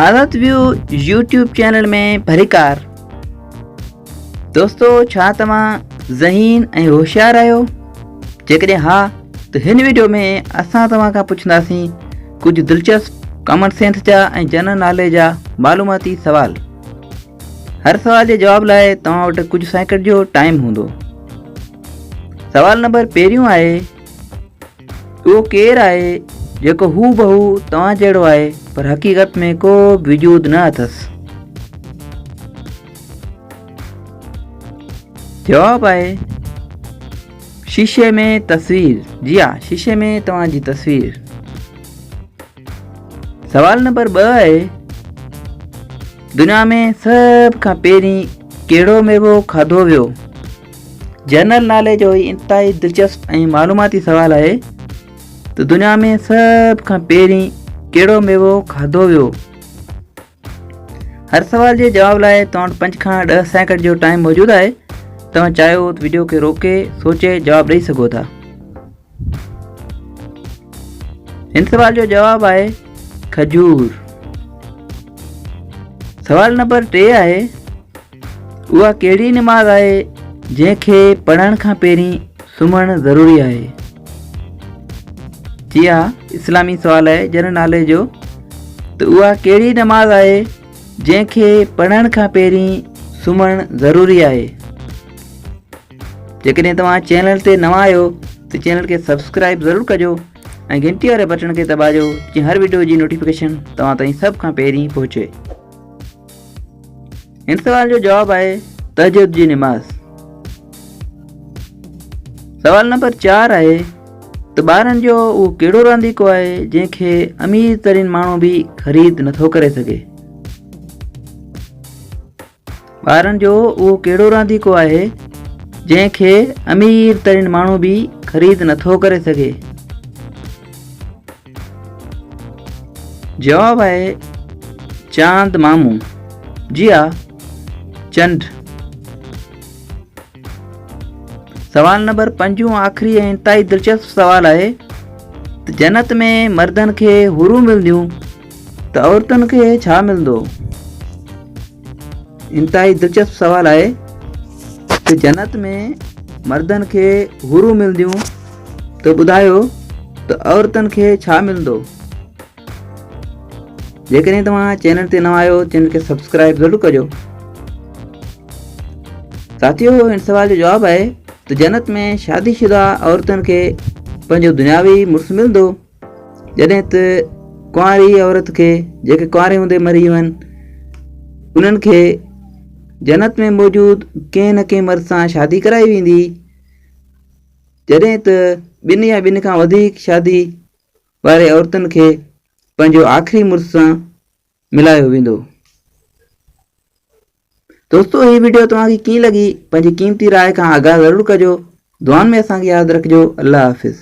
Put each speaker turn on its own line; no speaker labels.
عادت ويو YouTube channel ۾ ڀليڪار دوستو ڇا توهان ذهين ۽ هوشيار آهيو جيڪڏهن ها ته هن ويڊيو ۾ اسان توهان کان پڇنداسين ڪجهه دلچسپ ڪامن سينس جا ۽ جنرل ناليج جا معلوماتي سوال هر سوال جي جواب لاء توهان وٽ ڪجهه سيڪنڊ جو ٽائيم هوندو سوال نمبر پهريون آهي اهو ڪير آهي جيڪو هو بهو توهان جهڙو آهي پر حقيقت ۾ ڪو به وجود نه اٿس؟ جواب آهي شيشي ۾ تصوير جي ها شيشي ۾ توهان جي تصوير. سوال نمبر 2 آهي دنيا ۾ سڀ کان پهرين ڪهڙو ميوو کاڌو ويو؟ جنرل ناليج جو هي انتهائي دلچسپ ۽ معلوماتي سوال آهي ته دنيا ۾ سڀ کان پهرين ڪهڙو ميوو کاڌو ويو؟ هر سوال جي جواب لاء توهان وٽ 5 کان 10 سيڪنڊ جو ٽائيم موجود آهي توهان چاهيو ته ويڊيو کي روڪي سوچي جواب ڏئي سگهو ٿا. هن سوال جو جواب آهي کجور. سوال نمبر 3 آهي اها ڪهڙي نماز آهي جنهن کي پڙهڻ کان پهرين سمهڻ ضروري آهي؟ جي ها اسلامي سوال آهي جنرل ناليج جو ته اها ڪهڙي نماز آهي جنهن کي پڙهڻ کان پهرين سمهڻ ضروري آهي؟ جيڪڏهن توهان چينل تي نوان آهيو ته چينل کي سبسڪرائب ضرور ڪجو ۽ گهنٽي واري بٽڻ کي دٻاجو جيئن هر وڊيو جي نوٽيفڪيشن توهان تائين سڀ کان پهرين پهچي. هن سوال جو جواب آهي تهجد جي نماز. سوال نمبر 4 آهي ته ٻارن جو اهو ڪهڙو رانديڪو آهي جنهن کي امير ترين ماڻهو به خريد نٿو ڪري سگهي؟ ٻارن جو اهو ڪهڙو رانديڪو آهي جنهن کي امير ترين ماڻهو به خريد نٿو ڪري سگهي؟ جواب آهي چاند مامو. جي ها چنڊ. سوال نمبر پنجون آخري ۽ انتهائي دلچسپ سوال آهي ته جنت ۾ مردن کي حورون ملنديون ته عورتن کي ڇا ملندو؟ انتهائي دلچسپ سوال آهي ته جنت ۾ مردن کي حورون ملنديون ته ٻڌايو ته عورتن کي ڇا ملندو؟ جيڪڏهن توهان چينل تي نوان آهيو چينل کي سبسڪرائب ضرور ڪجو. ساٿيو هن سوال جو جواب آهي ته جنت ۾ شادي شده عورتن کي پنهنجو دنياوي مڙس ملندو جڏهن ته ڪنواري عورت کي جيڪي ڪنواري هوندي مري ويون آهن انهن کي جنت ۾ موجود ڪنهن نه ڪنهن مرد سان شادي ڪرائي ويندي جڏهن ته ٻن يا ٻن کان وڌيڪ شادي واري عورتن کي پنهنجو آخري مڙس سان ملايو ويندو. دوستو هي وڊيو توهان کي ڪيئن لڳي پنهنجي قيمتي راء کان آگاهه ضرور ڪجو دعائن ۾ اسان کي ياد رکجو الله حافظ.